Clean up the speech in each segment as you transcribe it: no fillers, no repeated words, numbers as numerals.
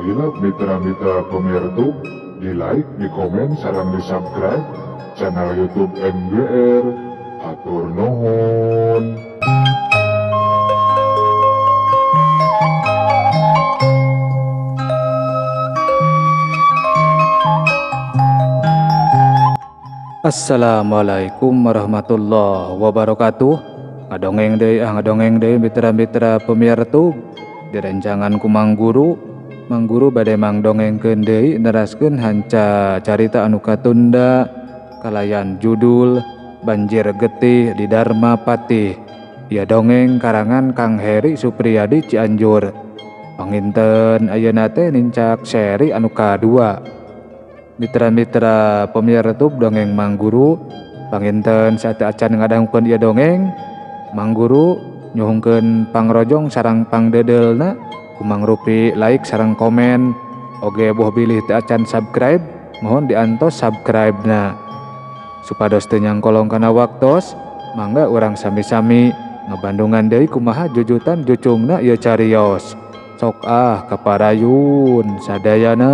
hilap mitra-mitra pemirtub di like, di komen, sareng di subscribe channel YouTube MGR. Hatur nuhun. Assalamualaikum warahmatullahi wabarakatuh. Ngadongeng deui ah, ngadongeng deui mitra-mitra pemirtub. Direncangan ku Mang Guru. Mang Guru bade mangdongengkeun deui neraskeun hanca carita anu katunda kalayan judul Banjir Getih di Dharma Patih. Ieu dongeng karangan Kang Heri Supriyadi Cianjur. Panginten ayeuna teh nincak seri anu kadua. Mitra-mitra pemirtub dongeng Mang Guru, panginten sateuacan ngadangukeun ieu dongeng, Mang Guru nyuhungkeun pangrojong sareng pangdeudeulna ku mangrupi like sareng komen. Oge boh bilih teu acan subscribe, mohon diantos subscribe-na. Supados teu nyangkolong kana waktos, mangga urang sami-sami ngabandungan deui kumaha jujutan jucungna ieu carios. Sok ah kaparayun sadayana.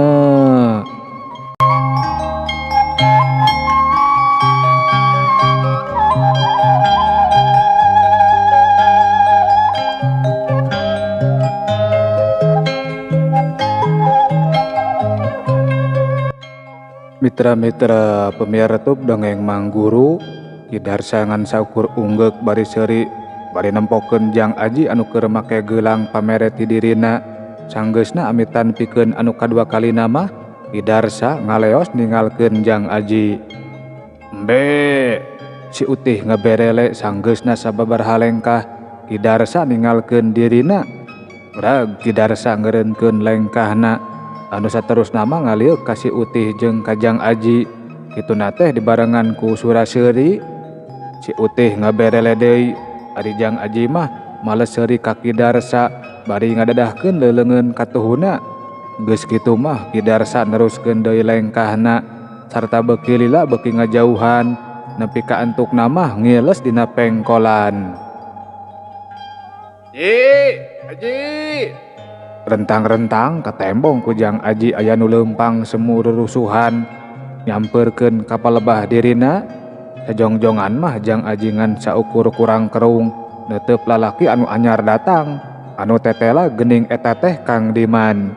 Mitra-mitra pemirtub dongeng Mang Guru, Ki Darsa ngan saukur unggeuk bari seuri bari nempokeun Jang Aji anu keur make geulang pamere ti dirina. Sanggeusna amitan pikeun anu kadua kalina mah Ki Darsa ngaleos ninggalkeun Jang Aji. Embe, si Utih ngaberele sanggeusna sababaraha lengkah Ki Darsa ninggalkeun dirina. Rag Ki Darsa ngeureunkeun lengkahna. Anu saterusna mah ngaliuk ka si Utih jeung ka Jang Aji. Kituna teh dibarengan ku sura seuri. Si Utih ngaberele deui. Ari Jang Aji mah males seuri ka Ki Darsa bari ngadadahkeun leuleungeun katuhuna. Geus kitu mah Ki Darsa neruskeun deui lengkahna sarta beuki lila beuki ngajauhan nepi ka antukna mah ngiles dina pengkolan. Ji, Aji. Rentang-rentang katembong ku Jang Aji aya nu leumpang semu rurusuhan nyampeurkeun ka palebah dirina. Sajongjongan mah Jang Aji ngan saukur kurang kerung neuteup lalaki anu anyar datang anu tetela geuning eta teh Kang Diman.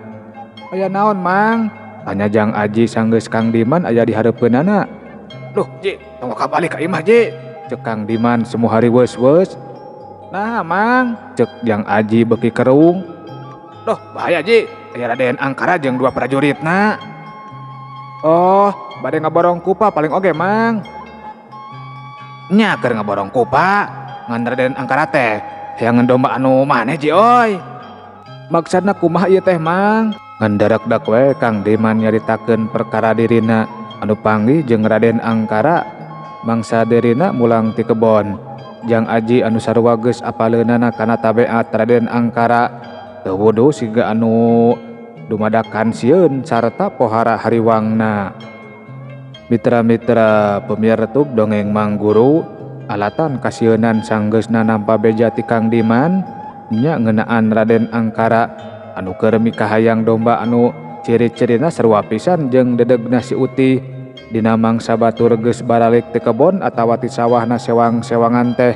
Aya naon Mang? Tanya Jang Aji sanggeus Kang Diman aya di hareupeunana. Duh Ji, tong kabalik ka imah Ji, ceuk Kang Diman semu hariweus-weus. Nah Mang, ceuk Jang Aji beuki kerung. Duh bahaya Ji, aya Raden Angkara jeung dua prajuritna. Oh, bade ngaborong kupa paling oge Mang. Nya keur ngaborong kupa, ngan Raden Angkara teh hayang domba anu maneh Ji oi. Maksudna kumaha ieu teh Mang? Ngan darakdak we Kang Diman nyaritakeun perkara dirina anu panggih jeung Raden Angkara mangsa dirina mulang ti kebon. Jang Aji anu sarua geus apaleunana kana tabeat Raden Angkara teu wuduh siga anu dumadakan sieun sarta pohara hariwangna. Mitra-mitra pemirtub dongeng Mang Guru, alatan kasieunan sanggeusna nampa beja ti Kang Diman nya ngeunaan Raden Angkara anu keur mikahayang domba anu ciri-cirina sarua pisan jeung dedegna si Utih. Dina mangsa batur geus baralik ti kebon atawa ti sawahna sewang-sewangan teh.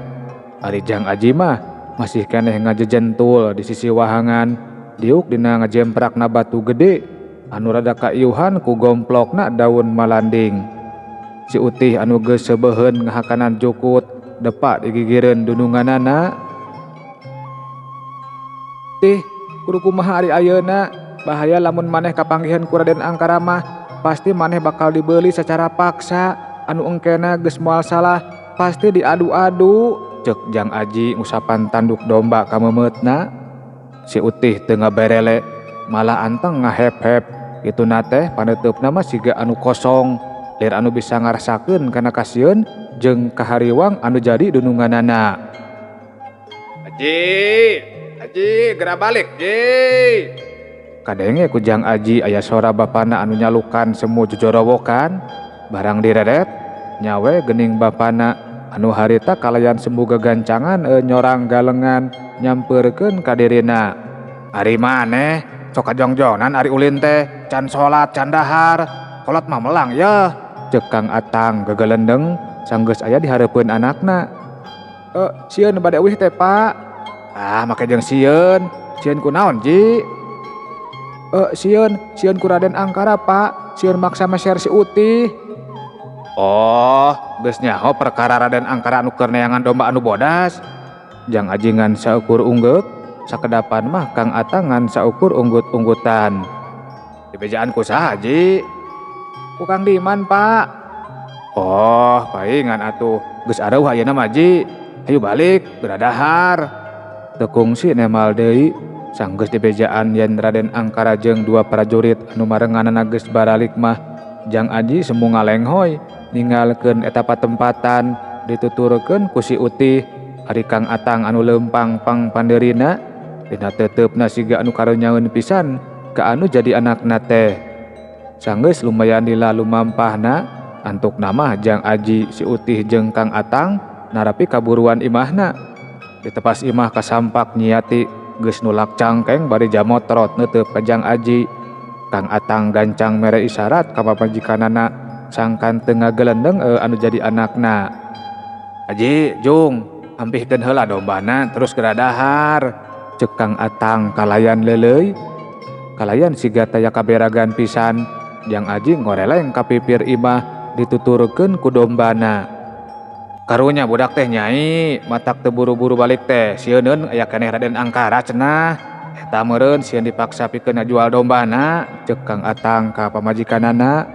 Ari Jang Aji mah masih keneh ngajejentul di sisi wahangan diuk dina ngajemprakna batu gede anu rada kaiuhan ku gomplokna daun malanding. Si Utih anu geus seubeuheun ngahakanan jukut depa digigireun dununganana. Tih, kudu kumaha ari ayeuna? Bahaya lamun maneh kapanggihan ku Raden Angkara mah, pasti maneh bakal dibeuli secara paksa. Anu engkena geus moal salah, pasti diadu-adu. Ceuk Jang Aji ngusapan tanduk domba ka meumeutna. Si Utih teu ngaberele, malah anteng ngahep-hep. Kituna teh paneuteup mah siga anu kosong, lir anu bisa ngarasakeun kana kasieun jeung kahariwang anu jadi dununganana. Aji, Aji, geura balik, Ji. Kadenge ku Jang Aji aya sora bapana anu nyalukan semu jojorowokan. Barang direret, nyawe geuning bapana anu harita kalayan semu gagancangan nyorang galengan nyampeurkeun ka dirina. Ari maneh Sok kajongjonan ari ulin teh, can salat, can dahar. Kolot mah melang yeuh. Ceuk Kang Atang gegelendeng sanggeus aya di hareupeun anakna. Sieun bade uih teh, Pak. Ah, make jeung sieun. Sieun ku naon, Ji? Sieun, sieun ku Raden Angkara, Pak. Sieun maksa meser si Utih. Oh, geus nyaho perkara Raden Angkara anu keur neangan domba anu bodas. Jang Aji ngan saukur unggeuk, sakedapan mah Kang Atang ngan saukur unggut-unggutan. Dibejaan ku saha, Ji? Ku Kang Diman, Pak. Oh, paingan atuh. Geus areuh ayeuna mah, Ji. Hayu balik, geura dahar. Teu kungsi nemal deui, sanggeus dibejaan yen Raden Angkara jeung dua prajurit anu marenganana geus baralik mah Jang Aji semu ngalenghoy ninggalkeun eta patempatan dituturkeun ku si Utih ari Kang Atang anu leumpang pangpandeurina dina teuteupna siga anu karonyaeun pisan ka anu jadi anakna teh. Sanggeus lumayan lila lumampahna antukna mah Jang Aji si Utih jeung Kang Atang narapi kaburuan imahna. Ditepas imah kasampak Nyi Yati geus nulak cangkeng bari jamotrot neuteub ka Jang Aji. Kang Atang gancang mere isarat ka pamajikanana sangkan teu ngagelendeng anu jadi anakna. Aji, Jung, ampihkeun heula dombana terus geura dahar. Ceuk Kang Atang kalayan leuleuy. Kalayan siga taya kaberagan pisan. Jang Aji ngoreleng ka pipir imah dituturkeun ku dombana. Karunya budak teh Nyai, matak teu buru-buru balik teh sieuneun aya keneh Raden Angkara cenah. Eta meureun sieun dipaksa pikeun ngajual dombana, ceuk Kang Atang ka pamajikanana.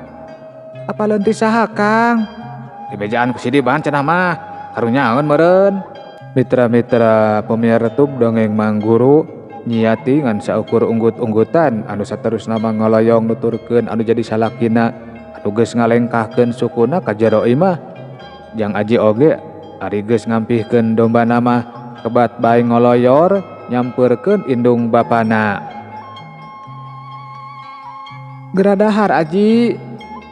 Apaleun ti saha, Kang? Dibejaan ku si Diban cenah mah, karunyaeun meureun. Mitra-mitra pamiarsa tub dongeng Mang Guru, Nyi Yati ngan saukur unggut-unggutan anu saterusna mah ngoloyong nuturkeun anu jadi salakina anu geus ngalengkahkeun sukuna ka jero imah. Jang Aji oge ari geus ngampihkeun dombana mah kebat bae ngoloyor nyampeurkeun indung bapana. Geura dahar Aji,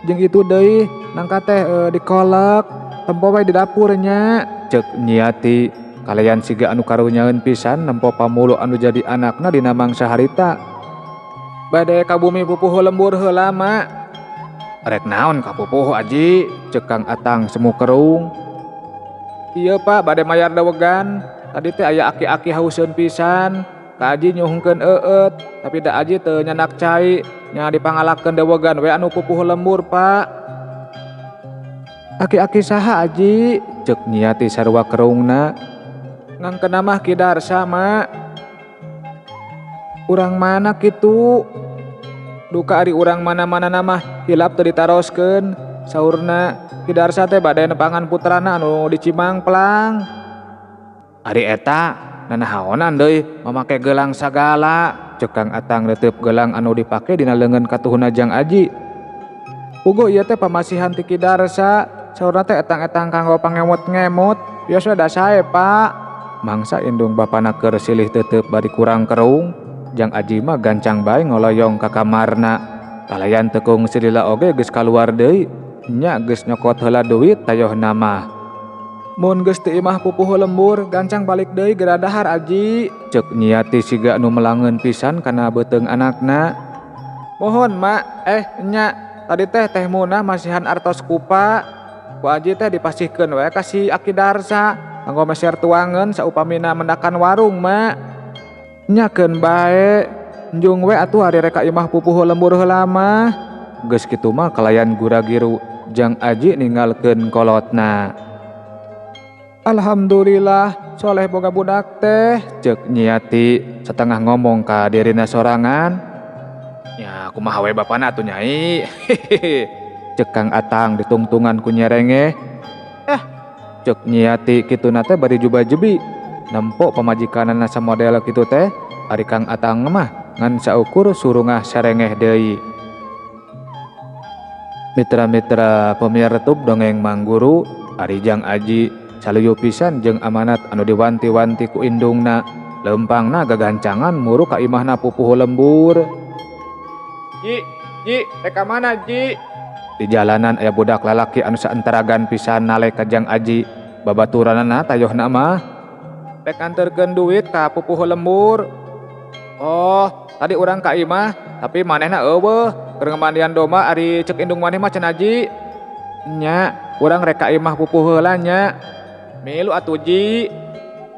jeung itu deui nangka teh dikolek tempo we di dapur nya, ceuk Nyi Yati kalayan siga anu karunyaeun pisan nempo pamulu anu jadi anakna dina mangsa harita. Bade ka bumi pupuhu lembur heula, Mak. Rek naon ka pupuhu Aji, ceuk Kang Atang semu kerung. Ieu Pak bade mayar dewegan. Tadi teh aya aki-aki hauseun pisan. Ka Aji nyuhungkeun eueut, tapi da Aji teu nyandak cai, nya dipangalakeun dewegan we anu pupuhu lembur, Pak. Aki-aki saha Aji? Ceuk Nyi Yati sarua kerungna. Ngangkeuna mah Ki Darsa, Mak. Urang mana kitu? Duka ari urang mana-manana mah hilap teu ditaroskeun. Saurna Ki Darsa teh bade nepangan putrana anu di Cimangplang. Ari eta nanahaonan deui mamake gelang sagala, ceuk Kang Atang neuteub gelang anu dipake dina leungeun katuhuna Jang Aji. Puguh ieu teh pamasihan ti Ki Darsa, saurna teh etang-etang kanggo pangemut-ngemut, biasa da sae, Pak. Mangsa indung bapana keur silih teuteub bari kurang kerung, Jang Aji mah gancang bae ngoloyong ka kamarna. Kalayan teu kungsi lila oge geus kaluar deui, nya geus nyokot heula duit tayohna mah. Mun geus teu imah pupuhu lembur, gancang balik deui geura dahar Aji, ceuk Nyi Yati siga anu melangeun pisan kana beuteung anakna. Mohon, Mak, nya, tadi teh Teh Munah masihan artos kupa. Ku Aji teh dipasihkeun we ka si Aki Darsa kanggo meser tuangeun saupamina mendakan warung, Mak. Nyakeun bae, njung we atuh ari rek ka imah pupuhu lembur heula mah. Geus kitu mah kalayan gura-giru Jang Aji ninggalkeun kolotna. Alhamdulillah soleh boga budak teh, ceuk Nyi Yati satengah ngomong ka dirina sorangan. Nya kumaha we bapana atuh Nyai. Ceuk Kang Atang ditungtungan ku nyerengeh. Ceuk Nyi Yati kituna teh bari juba-jebi. Nempo pamajikanana samodel kitu teh, ari Kang Atang mah ngan saukur surungah sarengeh deui. Mitra-mitra pamiarsa tub dongeng Mang Guru, ari Jang Aji saluyu pisan jeung amanat anu diwanti-wanti ku indungna, leumpangna gagancangan muru ka imahna pupuhu lembur. Ji, Ji, rek ka mana Ji? Di jalanan aya budak lalaki anu saentaragan pisan nalek ka Jang Aji, babaturanana tayohna mah. Rek nganterkeun duit ka pupuhu lembur. Oh, Tadi urang ka imah tapi manehna eueuh keur ngamandian domba ari ceuk indung maneh mah cenah Ji. Nya, urang rek ka imah pupuh heula nya. Milu atuh Ji.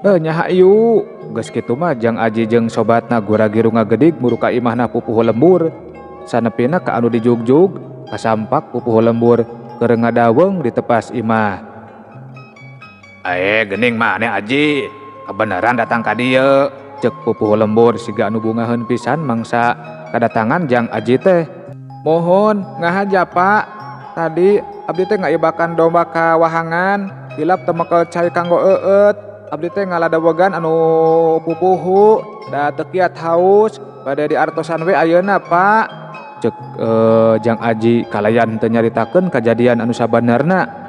Heuh nya hayu. Geus kitu mah Jang Aji jeung sobatna gura-giru ngagedig muru ka imahna pupuhu lembur. Sanepina ka anu dijugjug kasampak pupuhu lembur keur ngadaweung di tepas imah. Ae geuning maneh Aji, kabeneran datang ka dieu, ceuk pupuhu lembur siga anu bungaheun pisan mangsa kadatangan Jang Aji teh. Mohon ngahaja Pak, tadi abdi teh ngaibakan domba ka wahangan, hilap teu mekel cai kanggo eueut. Abdi teh ngaladewegan anu pupuhu, da teu kiat haus, bade diartosan we ayeuna Pak. Ceuk Jang Aji kalayan teu nyaritakeun kajadian anu sabenerna.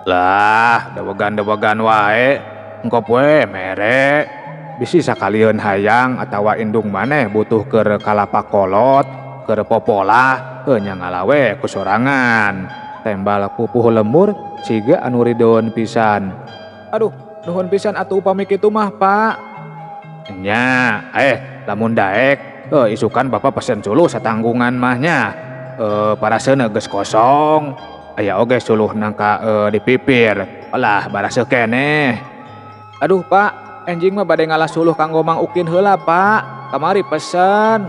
Lah, dewegan-dewegan wae, engkop we mere. Bisi sakalieun hayang atawa indung maneh butuh keur kalapa kolot, keur popolah, heuh nya ngala we ku sorangan. Tembal pupuh lembur siga anu rideun pisan. Aduh, nuhun pisan atuh upami kitu mah, Pak. Nya, lamun daek, isukan Bapak pesen suluh satanggungan mah nya. Paraseuna geus kosong. Aya oge suluh nangka di pipir. Alah, baraseuh keneh. Aduh, Pak, enjing mah bade ngalah suluh kanggo Mang Ukin heula, Pak. Kamari pesen.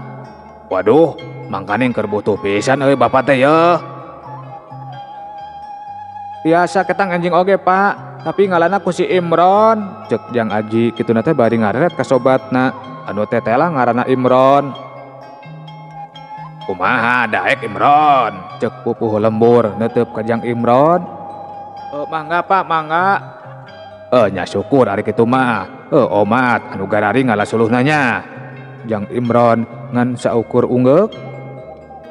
Waduh, mangkaning keur butuh pisan euy Bapak teh yeuh. Biasa ketang enjing oge, Pak. Tapi ngalana ku si Imron. Ceuk Jang Aji kituna teh bari ngareret ka sobatna. Anu teh teh lah ngaranna Imron. Kumaha daek Imron? Ceuk pupuh lembur neuteup ka Jang Imron. Mangga Pak, mangga. Nya syukur ari kitu mah. Omat anu garari ngala suluhna nya. Jang Imron ngan saukur unggeuk.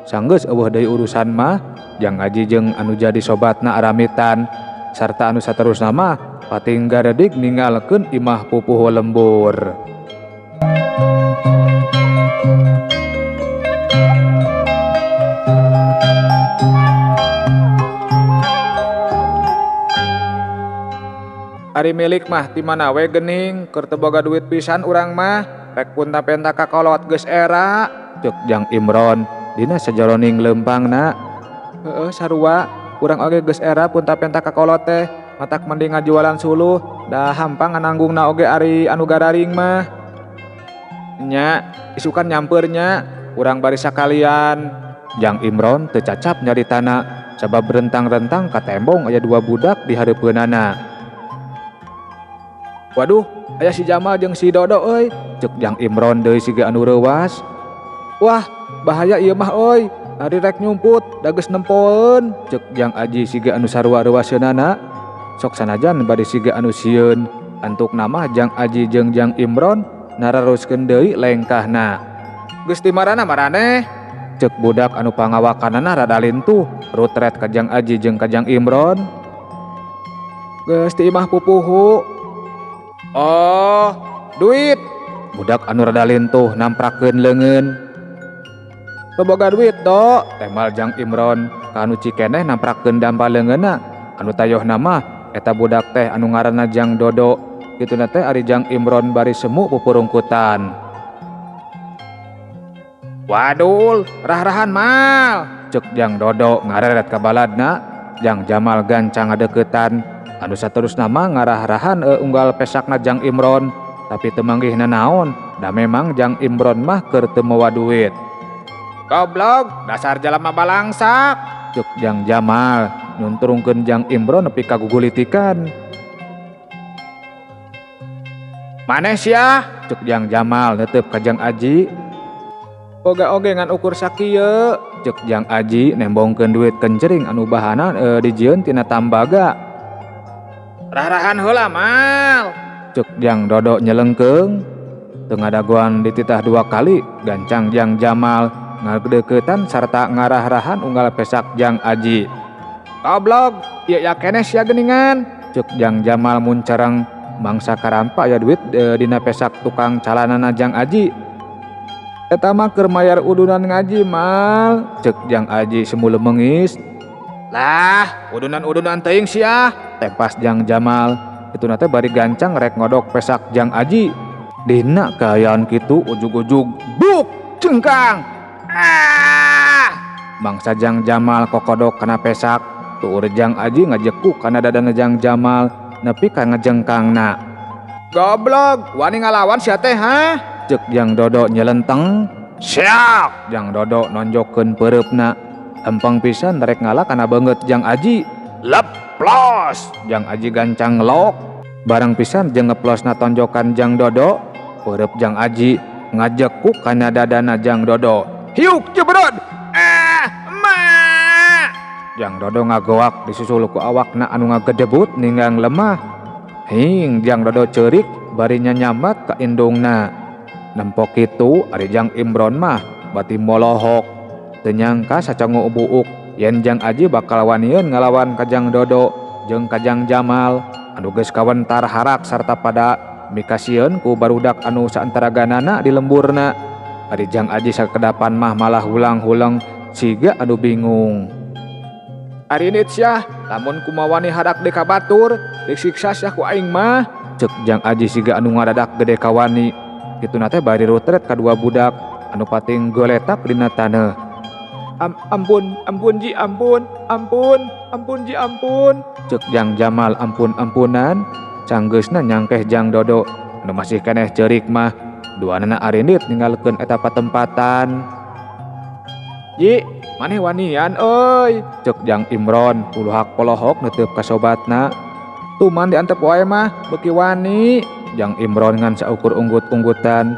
Sanggeus eueuh deui urusan mah, Jang Aji jeung anu jadi sobatna aramitan sarta anu saterusna mah pating garedig ninggalkeun imah pupuh lembur. Ari milik mah ti mana we geuning, keur teu boga duit pisan urang mah, rek punta-penta ka kolot geus era, ceuk Jang Imron dina sajaroning leumpangna. Heueuh sarua, urang oge geus era punta-penta ka kolot teh, matak mending ngajualan suluh, da hampang ngananggungna oge ari anu gararing mah. Nya, isukan nyamper nya, urang bari sakalian. Jang Imron teu cacap nyaritana, sabab rentang-rentang katembong aya dua budak di hareupeunana. Waduh, aya si Jamal jeung si Dodo euy, ceuk Jang Imron deui siga anu reuwas. Wah, bahaya ieu mah euy, ari rek nyumput da geus nempoeun, ceuk Jang Aji siga anu sarua reuwaseunana. Sok sanajan bari siga anu sieun, antukna mah Jang Aji jeung Jang Imron nararuskeun deui lengkahna. Geus di marana maraneh? Ceuk budak anu pangawakanana rada lintuh, rutret ka Jang Aji jeung ka Jang Imron. Geus di imah pupuhu. Oh, duit. Budak anu rada lintuh namprakeun leungeun. Teu boga duit, Dok. Temal Jang Imron ka anu cikeneh namprakeun dampa leungeunna. Anu tayohna mah eta budak teh anu ngaranna Jang Dodo. Kituna teh ari Jang Imron bari semu pupurungkutan. Wadul, rah-rahan mal. Ceuk Jang Dodo ngareret ka baladna. Jang Jamal gancang ngadeukeutan. Anu saterusna mah ngarah-rahan unggal pesakna Jang Imron, tapi teu manggih nanaon, da memang Jang Imron mah keur teu mawa duit. Goblok, dasar jalma balangsak, ceuk Jang Jamal nyuntrungkeun Jang Imron nepi ka gugulitikan. Maneh sia, ceuk Jang Jamal neuteup ka Jang Aji. Boga oge ngan ukur sakieu, ceuk Jang Aji nembongkeun duit kencering anu bahana dijieun tina tambaga. Rah-rahan heula mal, ceuk Jang Dodo nyelengkeung. Teu ngadagoan dititah dua kali, gancang Jang Jamal ngadeukeutan sarta ngarah-rahan unggal pesak Jang Aji. Goblok, ieu ya keneh sia geuningan, ceuk Jang Jamal muncarang mangsa karampa aya duit dina pesak tukang calanana Jang Aji. Eta mah keur mayar udunan ngaji mal, ceuk Jang Aji semu leumengis. Lah, udunan-udunan teuing sia, tempas Jang Jamal. Kituna teh bari gancang rek ngodok pesak Jang Aji. Dina kaayaan kitu ujug-ujug buk. Jengkang. Ah! Mangsa Jang Jamal kokodok kana pesak, tuur Jang Aji ngajekuk kana dadana Jang Jamal nepi ka ngejengkangna. Goblok, wani ngalawan sia teh ha? Ceuk Jang Dodo nyelenteng. Siap! Jang Dodo nonjokkeun peureupna. Lempeng pisan rek ngala kana beungeut Jang Aji. Leplos! Jang Aji gancang ngelok. Barang pisan jeung ngeplosna tonjokan Jang Dodo, peureub Jang Aji ngajekuk kana dadana Jang Dodo. Hiuk jebrod! Ah, ma! Jang Dodo ngagoak disusul ku awakna anu ngagedebut ninggang lemah. Hing Jang Dodo ceurik bari nyanyamat ka indungna. Nempo kitu ari Jang Imron mah bati molohok. Teu nyangka sacongo buuk yen Jang Aji bakal wanieun ngalawan ka Jang Dodo jeung ka Jang Jamal anu geus kawentar harak sarta pada mikasieun ku barudak anu saantaraganana di lemburna. Ari Jang Aji sakedapan mah malah hulang-huleng siga anu bingung. Ari nit sia, lamun kumawani harak deui ka batur, disiksa sia ku aing mah. Ceuk Jang Aji siga anu ngadadak gede kawani. Kituna teh bari rutret kadua budak anu pating goletak dina taneuh. Ampun, ampun ji, ampun, ampun, ampun ji, ampun. Ceuk Jang Jamal ampun-ampunan, canggeusna nyangkeh Jang Dodo anu masih keneh ceurik mah. Duanana arindit ninggalkeun eta patempatan. Ji, maneh wanian euy, ceuk Jang Imron puluhak polohok neuteup ka sobatna. Tuman diantep wae mah beuki wani. Jang Imron ngan saukur unggut-unggutan.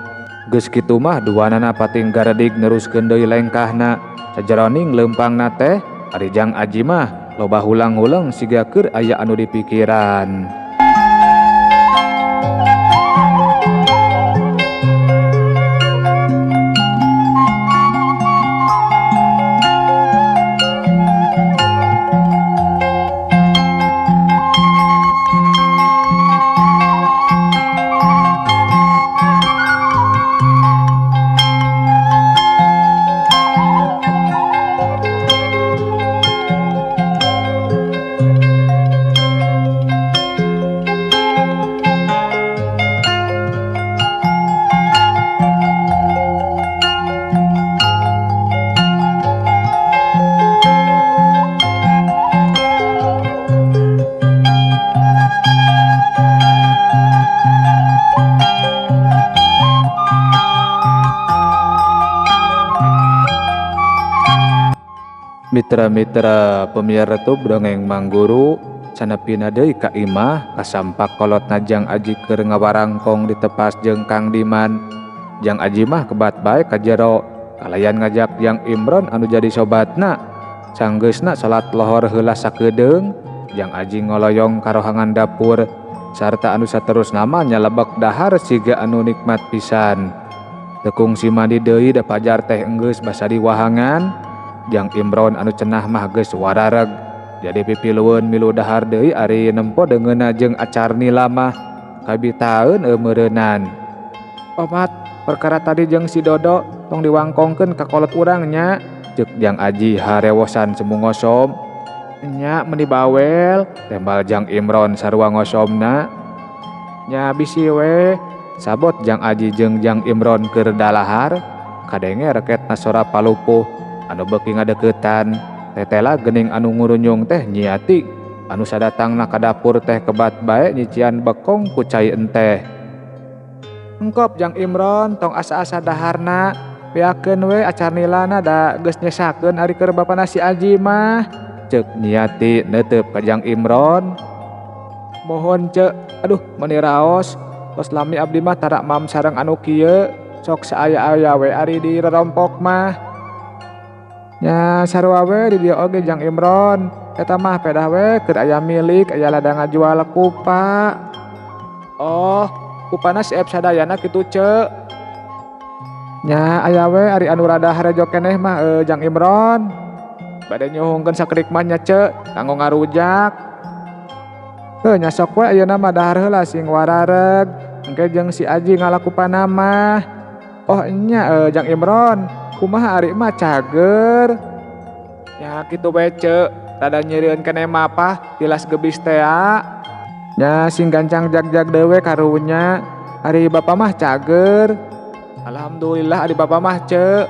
Geus kitu mah duanana pating garedig neruskeun deui lengkahna. Sajeroning leumpangna teh ari Jang Aji mah loba hulang-huleng siga keur aya anu dipikiran. Mitra-mitra pemiar tub dongeng Mangguru canepina deui ka imah kasampak kolotna Jang Aji keur ngawarangkong ditepas jeung Kang Diman. Jang Aji mah kebat bae ka jero kalayan ngajak Jang Imron anu jadi sobatna. Sanggeusna salat lohor heula sakedeung, Jang Aji ngoloyong ka rohangan dapur sarta anu saterusna mah nyalebek dahar siga anu nikmat pisan. Teu kungsi mandi deui da pajar teh enggeus basa diwahangan. Jang Imron anu cenah mah geus warareg jadi pipilueun milu dahar deui ari nempo deungeunna jeung acar nila mah kabitaeun eumeureunan. Omat, perkara tadi jeung si Dodo tong diwangkongkeun ka kolot urang nya, ceuk Jang Aji harewosan semu ngosom. Nya meuni bawel, tembal Jang Imron sarua ngosomna. Nya bisi we, sabot Jang Aji jeung Jang Imron keur dalahar, kadenge reketna sora palupuh anu beuki ngadeukeutan. Tetela geuning anu ngurunyung teh nyiati anu sadatangna ka dapur teh kebat bae nyician bekong ku cai enteh. Engkop Jang Imron tong asa-asa daharna, beakeun we acar nilana da geus nyesakeun ari keur bapana si Aji mah, ceuk nyiati neuteup ka Jang Imron. Mohon ceuk, aduh meuni raos, tos lami abdi mah tara mam sareng anu kieu, sok saaya-aya we ari di rerompok mah. Nya sarua we di dieu oge Jang Imron, eta mah pedah we keur aya milik aya ladang ngajual kupa. Oh, kupana si Ep sadayana kitu ceuk. Nya aya we ari anu rada harejo keneh mah Jang Imron. Bade nyuhungkeun sakedik mah nya ceuk kanggo ngarujak. Heuh nya sok we ayeuna mah dahar heula sing warareg, engke jeung si Aji ngalakupana mah. Oh nya Jang Imron, kumaha ari mah cager. Nya kitu we ceuk, rada nyerieun keneh mah pah tilas gebis tea. Nya sing gancang jag-jag deui we karunya, ari bapa mah cager. Alhamdulillah ari bapa mah ce.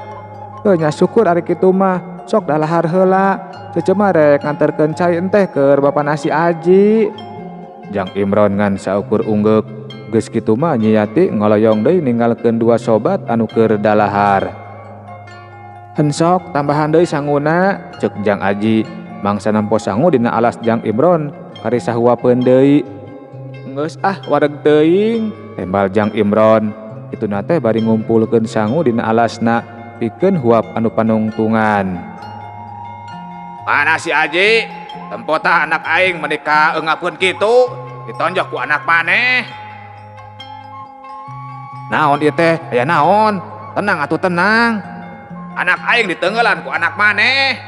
Heuh nya syukur ari kitu mah. Sok dalahar heula. Cece mah rek nganterkeun cai enteh keur bapana si Aji. Jang Imron ngan saukur unggeuk. Geus kitu mah Nyi Yati ngoloyong deui ninggalkeun dua sobat anu keur dalahar. Hensok tambahan deui sanguna, ceuk Jang Aji. Mangsa nempo sangu dina alas Jang Imron kari sahuapeun deui. Geus ah wareg teuing, tembal Jang Imron. Kituna teh bari ngumpulkeun sangu dina alasna pikeun huap anu panungtungan. Mana si Aji? Tempo tah anak aing meuni kaeungapeun kitu, ditonjok ku anak maneh. Naon ieu teh? Aya naon? Tenang atuh tenang. Anak aing diteunggelan ku anak maneh.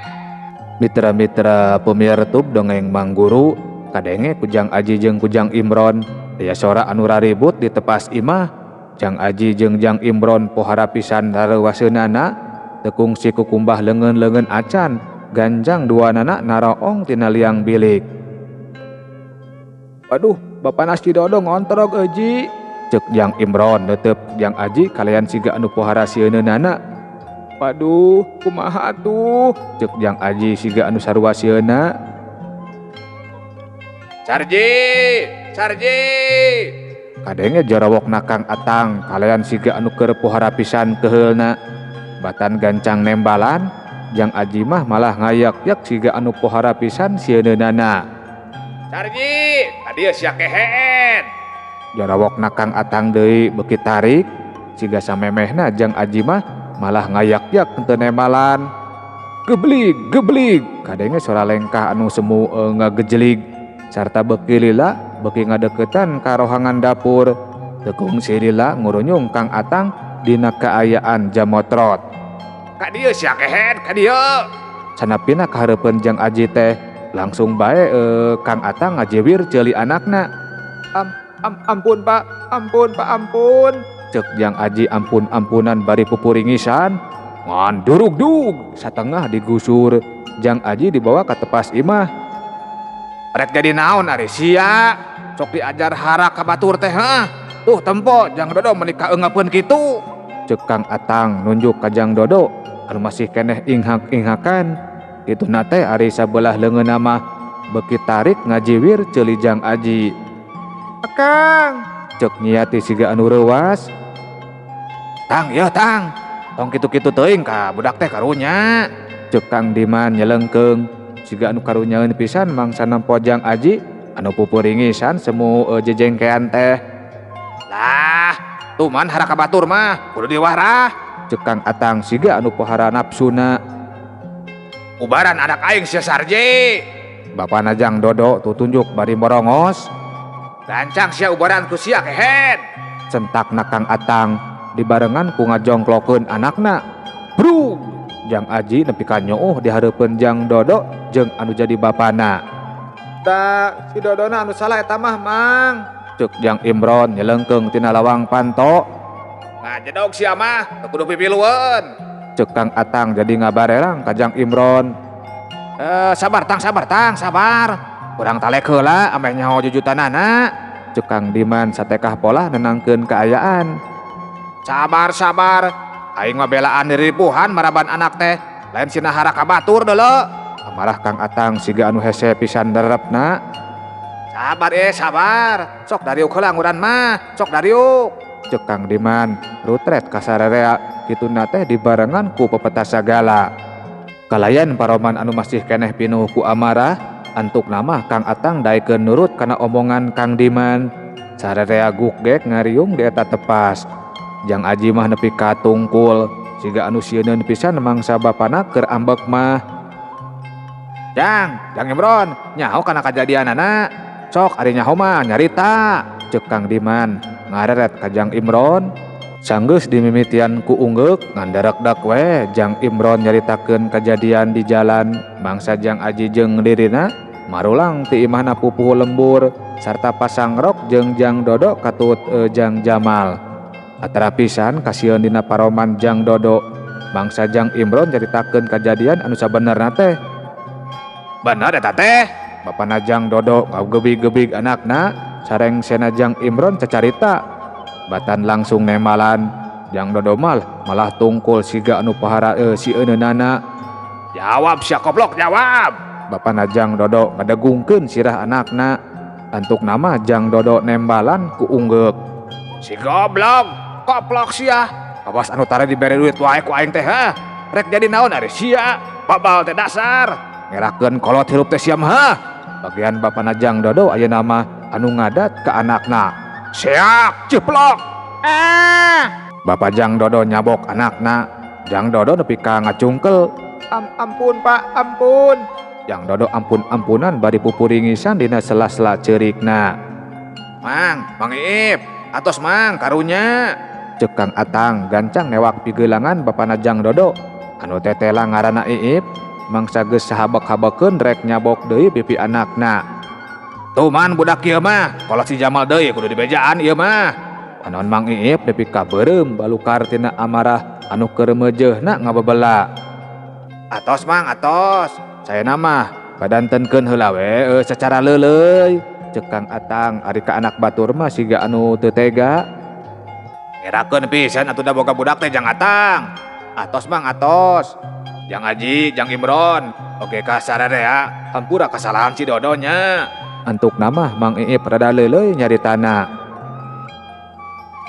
Mitra-mitra pemirtub dongeng Mang Guru kadenge ku Jang Aji jeung ku Jang Imron aya sora anu raribut di tepas imah. Jang Aji jeung Jang Imron pohara pisan rareuwaseunana teu kungsi kukumbah leungeun-leungeun acan ganjang duanana naroong tina liang bilik. Waduh, bapana si Dodo ngontrog euji. Ceuk Jang Imron neuteup Jang Aji kalayan siga anu pohara sieunana. Waduh, kumaha atuh? Ceuk Jang Aji siga anu sarua sieuna. Sarji, Sarji. Kadenge jorowokna Kang Atang kalayan siga anu keur pohara pisan keheulna. Batan gancang nembalan, Jang Aji mah malah ngayak-yak siga anu pohara pisan sieunana. Sarji, ka dieu sia keheen. Jorowokna Kang Atang deui beuki tarik, siga samemehna Jang Aji mah malah ngayak-yak henteu nembalan. Geblig, geblig, kadenge sora lengkah anu semu ngagejelig sarta beuki lila beuki ngadeukeutan ka rohangan dapur. Teu kungsi lila ngurunyung Kang Atang dina kaayaan jamotrot. Ka dieu sia kehed, ka dieu. Sanapina kahareupeun Jang Aji teh langsung bae Kang Atang ngajiwir ceuli anakna. Ampun Pak, ampun Pak, ampun. Ceuk Jang Aji ampun-ampunan bari pupuringisan. Ngan durugdug satengah digusur. Jang Aji dibawa ka tepas imah. Rek jadi naon ari sia? Sok diajar harak ka batur teh hah? Tuh tempo Jang Dodo meuni kaeungapeun kitu. Ceuk Kang Atang nunjuk ka Jang Dodo anu masih keneh inghak-inghakan. Kituna teh ari sabelah leungeunna mah beuki tarik ngajiwir ceuli Jang Aji. Akang, ceuk Nyi Yati siga anu reuwas. Tang, ieu tang. Tong kitu-kitu teuing ka budak teh karunya. Ceuk Kang Diman nyelengkeung siga anu karunyaeun pisan mangsa nempo Jang Aji anu pupuringisan semu jejengkean teh. Lah, tuman haraka batur mah kudu diwarah. Ceuk Kang Atang siga anu pohara nafsuna. Ubaran anak aing sia Sarji. Bapana Jang Dodo tutunjuk bari morongos. Gancang sia ubaran ku sia kehed. Sentakna Kang Atang dibarengan ku ngajongklokeun anakna. Brug! Jang Aji nepi ka nyooh di hareupeun Jang Dodo jeung anu jadi bapana. Da si Dodona anu salah eta mah Mang. Ceuk Jang Imron nyelengkeung tina lawang panto. Ngajedog sia mah teu kudu pipilueun. Ceuk Kang Atang jadi ngabarerang ka Jang Imron. Sabar tang, sabar tang, sabar. Urang talek heula ameh nyaho jujutanana. Ceuk Kang Diman satekah polah nenangkeun kaayaan. Sabar, sabar. Aing mah belaan diripuhan maraban anak teh. Lain sina haraka batur deuleu. Amarah Kang Atang siga anu hese pisan darepna. Sabar sabar. Sok dariuk heula nguran mah, sok dariuk. Ceuk Kang Diman rutret ka sarerea kituna teh dibarengan ku pepeta sagala. Kalayan paroman anu masih keneh pinuh ku amarah, antukna mah Kang Atang daekeun nurut kana omongan Kang Diman. Sarerea gukgek ngariung di eta tepas. Jang Aji mah nepi ka tungkul, siga anu sieuneun pisan mangsa bapana keur ambek mah. Jang, Jang Imron, nyaho kana kajadianana. Sok ari nyaho mah nyarita, ceuk Kang Diman ngareret ka Jang Imron. Sanggeus dimimitian ku unggeuk ngandarekdak we Jang Imron nyaritakeun kajadian di jalan mangsa Jang Aji jeung dirina marulang ti imahna pupuhu lembur sarta pasang rok jeung Jang Dodo katut Jang Jamal. Atara pisan kasieun dina paroman Jang Dodo mangsa Jang Imron nyaritakeun kajadian anu sabenerna teh. Bener eta teh, bapana Jang Dodo ngagebig-gebig anakna sareng sena Jang Imron cacarita. Batan langsung nembalan. Jang Dodo mah malah tungkul siga anu pahara si euneunana. Jawab sia koplok, jawab. Bapana Jang Dodo ngadegungkeun sirah anakna. Antukna mah Jang Dodo nembalan ku unggeuk. Si goblok, koplok sia. Awas anu tara dibere duit wae ku aing teh ha. Rek jadi naon ari sia? Babal teh dasar. Ngerakeun kolot hirup teh sia mah ha. Bagian bapana Jang Dodo ayeuna mah anu ngadat ka anakna. Siak, ciplok. Ah. Bapak Jang Dodo nyabok anakna. Jang Dodo nepi ka ngacungkel. Ampun Pak, ampun. Jang Dodo ampun-ampunan bari pupuringisan dina sela-sela ceurikna. Mang, Mang Iip, atos Mang karunya. Ceuk Kang Atang gancang newak pigelangan bapana Jang Dodo. Anu tetela ngaranna Iip, mangsa geus sahabek-habekeun rek nyabok deui pipi anakna. Tuman budak ieu mah, kolot si Jamal deui kudu dibejaan ieu mah. Panon Mang Iip nepi ka beureum balukar tina amarah anu keur meujeuhna ngabebela. Atos Mang, atos. Saena mah padantenkeun heula we secara leuleuy. Ceuk Kang Atang ari ka anak batur mah siga anu teu tega. Ngerakeun pisan atuh da boga budak teh Jang Atang. Atos Mang, atos. Jang Aji, Jang Imron. Oge ka sararea, hampura kasalahan si Dodo nya. Antukna mah Mang Iip rada leuleuy nyaritana.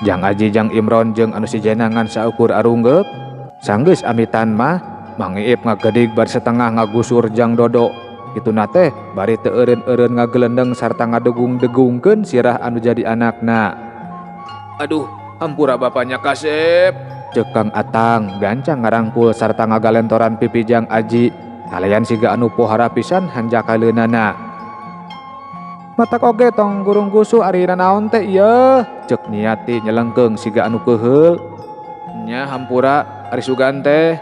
Jang Aji Jang Imron jeung anu sijena ngan saukur arunggeuk. Sanggeus amitan mah Mang Iip ngagedig bari setengah ngagusur Jang Dodo. Kituna teh bari teu eureun-eureun ngagelendeng sarta ngadegung-degungkeun sirah anu jadi anakna. Aduh, hampura bapaknya kasep. Ceuk Kang Atang gancang ngarangkul sarta ngagalentoran pipi Jang Aji. Kalayan siga anu pohara pisan hanjakaleunana. Matak oge tong gurung gusuh ari nanaon teh ieu. Ceuk Niati nyelengkeung siga anu keuheul. Nya hampura ari sugan teh.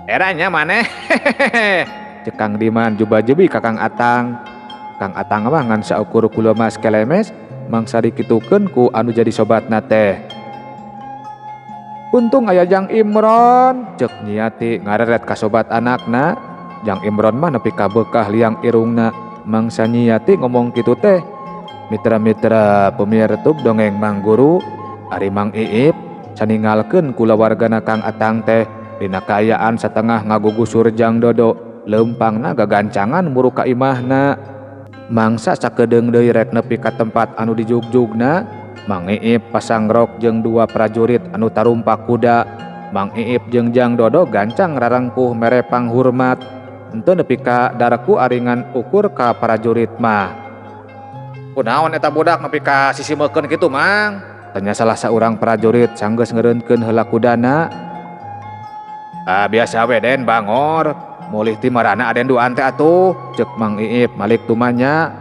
Era nya maneh. Ceuk Kang Diman juba-jubi ka Kang Atang. Kang Atang mah ngan saukur kulemas kelemes mangsa dikitukeun ku anu jadi sobatna teh. Untung aya Jang Imron, ceuk Niati ngareret ka sobat anakna. Jang Imron mah nepi ka beukah liang irungna mangsa Niati ngomong kitu teh. Mitra-mitra pemirtub dongeng Mang Guru, ari Mang Iip saningalkeun kulawargana Kang Atang teh dina kaayaan satengah ngagugusur Jang Dodo, leumpangna gagancangan muru ka imahna. Mangsa sakedeung deui rek nepi ka tempat anu dijugjugna, Mang Iip pasangrok jeung dua prajurit anu tarumpak kuda. Mang Iip jeung Jang Dodo gancang rarengkuh mere panghurmat. Henteu nepi ka daraku aringan ukur ka prajurit mah. Kunaon eta budak nepi ka sisimekeun kitu Mang? Tanya salah saurang prajurit sanggeus ngeureunkeun heula kudana. Ah biasa we Den bangor. Mulih ti marana aden duaan teh atuh, ceuk Mang Iip malik tumanya.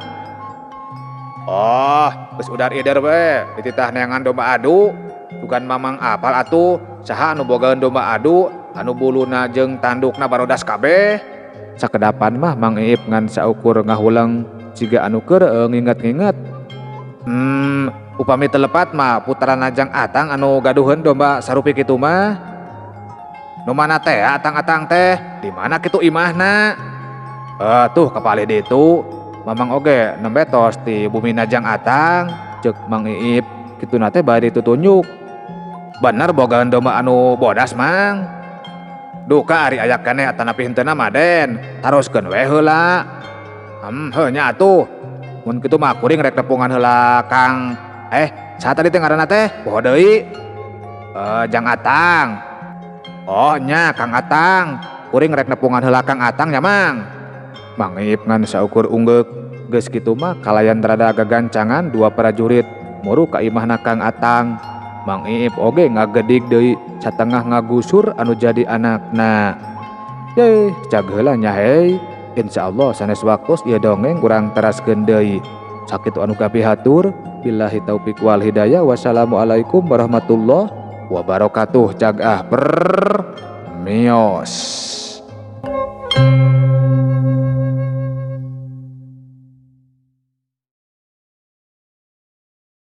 Oh, geus udar ider we, dititah neangan domba adu. Sugan Mamang apal atuh, saha anu bogaeun domba adu, anu buluna jeung tandukna barodas kabeh. Sakedapan mah Mang Iip ngan saukur ngahuleng siga anu keur nginget-nginget. Upami teu lepat mah putrana Jang Atang anu gaduheun domba sarupi kitu mah. Nu mana teh Atang-atang teh? Di mana kitu imahna? Tuh kapalih ditu. Mamang oge nembe tos ti bumina Jang Atang, ceuk Mang Iip. Kituna teh bari tutunjuk. Bener bogaeun domba anu bodas Mang. Duka ari aya keneh atanapi henteu mah Den, taroskeun we heula. Heuh nya atuh. Mun kitu mah kuring rek nepungan heula Kang. Saha tadi teh ngaranna teh? Poho deui. Jang Atang. Oh nya Kang Atang. Kuring rek nepungan heula Kang Atang nya Mang. Mang Iip ngan saukur unggeuk. Geus kitu mah kalayan rada gagancangan dua prajurit muru ka imahna Kang Atang. Mang Iip oge ngagedig deui satengah ngagusur anu jadi anakna. Yeuh, cag heula nya hei. Insyaallah sanes waktos ieu dongeng urang teraskeun deui. Sakitu anu kapihatur, billahi taufik wal hidayah, wassalamualaikum warahmatullahi wabarakatuh. Cag ah, mios.